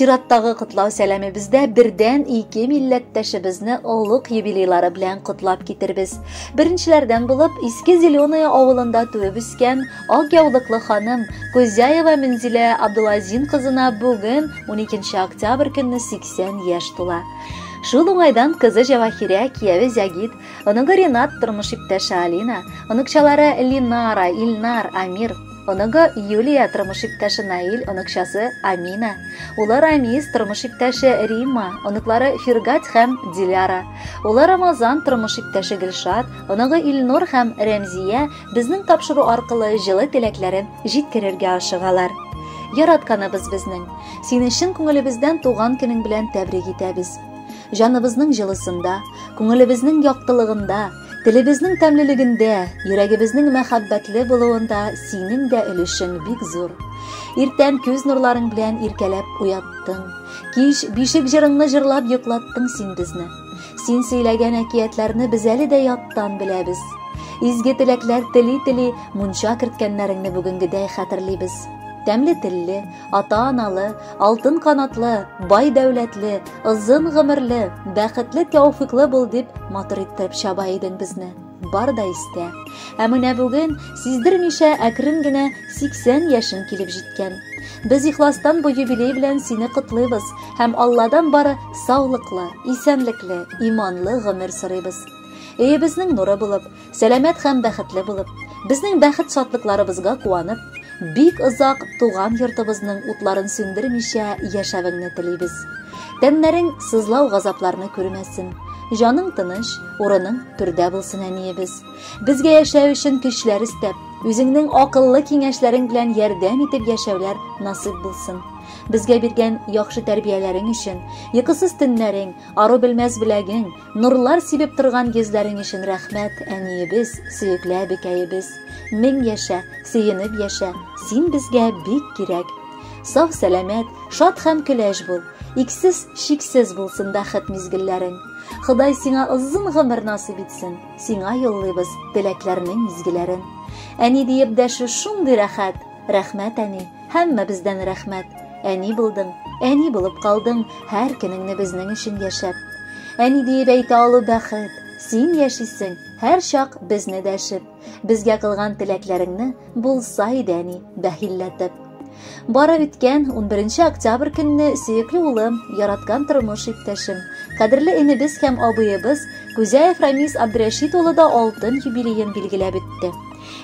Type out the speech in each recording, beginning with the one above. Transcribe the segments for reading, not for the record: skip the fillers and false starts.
Чираттагы котлау сәламебездә бердән ике милләттәшебезне олуг юбилейлары белән котлап китербез. Беренчеләрдән булып Иске Зеленая авылында туып үскән ак яулыклы ханым Кузяева Мензилә Абдулазин кызына бүген 12 октябрь көнне 80 яшь тула. Шул уңайдан кызы Җәвахирә, кияве Зягит, оныгы Ринат, тормыш иптәше Алина, оныкчалары Линара, Илнар, Амир, оныгы Юлия, тормыш иптәше Наил, оныкчасы Амина, улы Рамис, тормыш иптәше Римма, оныклары Фиргать һәм Диляра, улы Рамазан, тормыш иптәше Гөлшат, оныгы Илнур һәм Рәмзия безнең тапшыру аркылы җылы теләкләрен җиткерергә ашыгалар. Яратканыбыз безнең, сине чын күңелебездән туган көнең белән тәбрик итәбез. Җаныбызның җылысында, күңелебезнең яктылыгында, телебезнең тәмлелегендә, йөрәгебезнең мәхәббәтле булуында синең дә өлешең бик зур. Иртән күз нурларың белән иркәләп уяттың. Кич бишек җырыңны җырлап йоклаттың син безне. Син сөйләгән әкиятләрне без әле дә яттан беләбез. Изге теләкләр тели-тели мунча керткәннәреңне бүгенгедәй хәтерлибез. Тәмле телле, ата-аналы, алтын канатлы, бай дәүләтле, озын гомерле, бәхетле, тәүфиклы бул дип матур иттереп чаба идең безне. Бар да истә. Ә менә бүген сиздермичә әкрен генә 80 яшең килеп җиткән. Без ихластан бу юбилей белән сине котлыйбыз һәм Алладан бары саулыклы, исәнлекле, иманлы гомер сорыйбыз. Өебезнең нуры булып, сәламәт һәм бәхетле булып, безнең бәхет шатлыкларыбызга куанып, бик озак туган йортыбызның утларын сүндермичә яшәвеңне телибез. Тәннәрең сызлау газапларны күрмәсен. Җаның тыныч, урының түрдә булсын, әниебез. Безгә яшәү өчен көчләр өстәп, үзеңнең акыллы киңәшләрең белән ярдәм итеп яшәүләр насыйп булсын. Безгә биргән яхшы тәрбияләрең өчен, йокысыз төннәрең, ару белмәс беләгең, нурлар сибеп торган йөзләрең өчен рәхмәт, әниебез, сөекле әбекәебез. Мең яшә, сөенеп яшә, син безгә бик кирәк. Сау сәламәт, шат һәм көләч бул, иксез чиксез булсын бәхет мизгелләрең. Ходай сиңа озын гомер насыйп итсен, сиңа юллыйбыз теләкләрнең изгеләрен. Әни диеп дәшү шундый рәхәт, рәхмәт әни, һәммәбездән рәхмәт. Әни булдың, әни булып калдың, һәр көнеңне безнең өчен яшәп. Әни диеп әйтә алу бәхет, син яшисең, һәр чак безне дәшеп. Безгә кылган теләкләреңне булса иде әни, бәхилләтеп. Бары үткән 11 октябрь көнне сөекле улым, яраткан тормыш иптәшем, кадерле энебез һәм абыебыз Кузяев Рамис Абдрәшит улы да алтын юбилеен билгеләп үтте.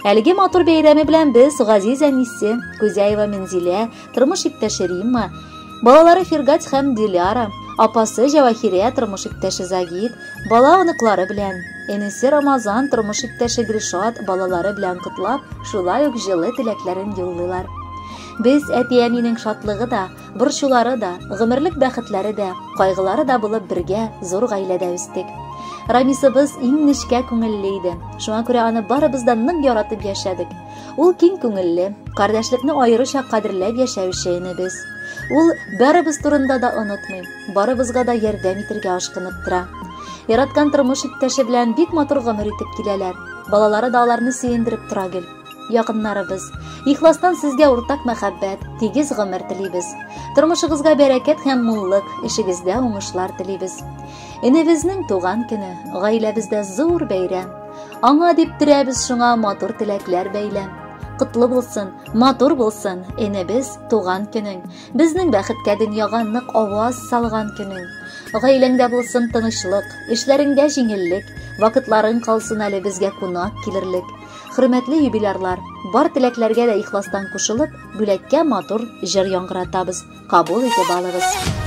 Әлеге матур бәйрәме белән без газиз әнисе Кузяева Мензилә, тормыш иптәше Римма, балалары Фиргать һәм Диляра, апасы Җәвахирә, тормыш иптәше Загид, бала оныклары белән, энесе Рамазан, тормыш иптәше Гөлшат, балалары белән котлап, шулай ук җылы теләкләрен юллыйлар. Без әти-әнинең шатлыгы да, борчулары да, гомерлек бәхетләре дә, кайгылары да булып бергә зур гаиләдә үстек. Рамисыбыз иң нечкә күңелле иде. Шуңа күрә аны барыбыз да нык яратып яшәдек. Ул киң күңелле, кардәшлекне аеруча кадерләп яшәүче энебез. Ул барыбыз турында да онытмый, барыбызга да ярдәм итергә ашкынып тора. Яраткан тормыш иптәше белән бик матур гомер итеп киләләр. Балалары да аларны сөендереп тора гел. Якыннарыбыз, ихластан сезгә уртак мәхәббәт, тигез гомер телибез. Тормышыгызга бәрәкәт һәм муллык, эшегездә уңышлар телибез. Энебезнең туган көне, гаиләбездә зур бәйрәм. Аңа дип терәбез шуңа матур теләкләр бәйләм. Котлы булсын, матур булсын, энебез туган көнең. Безнең бәхеткә дөньяга нык аваз салган көнең. Гаиләңдә булсын тынычлык, эшләреңдә җиңеллек, вакытларың калсын әле безгә кунак килерлек. Хөрмәтле юбилярлар, бар теләкләргә дә ихластан кушылып, бүләккә матур җыр яңгыратабыз. Кабул итеп алыгыз.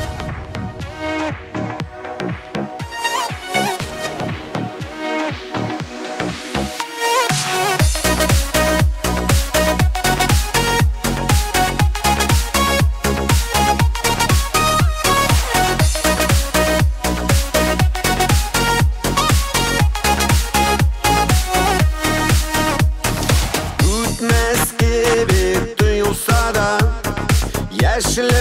Үтмәс кебек тоелса да, яшьлек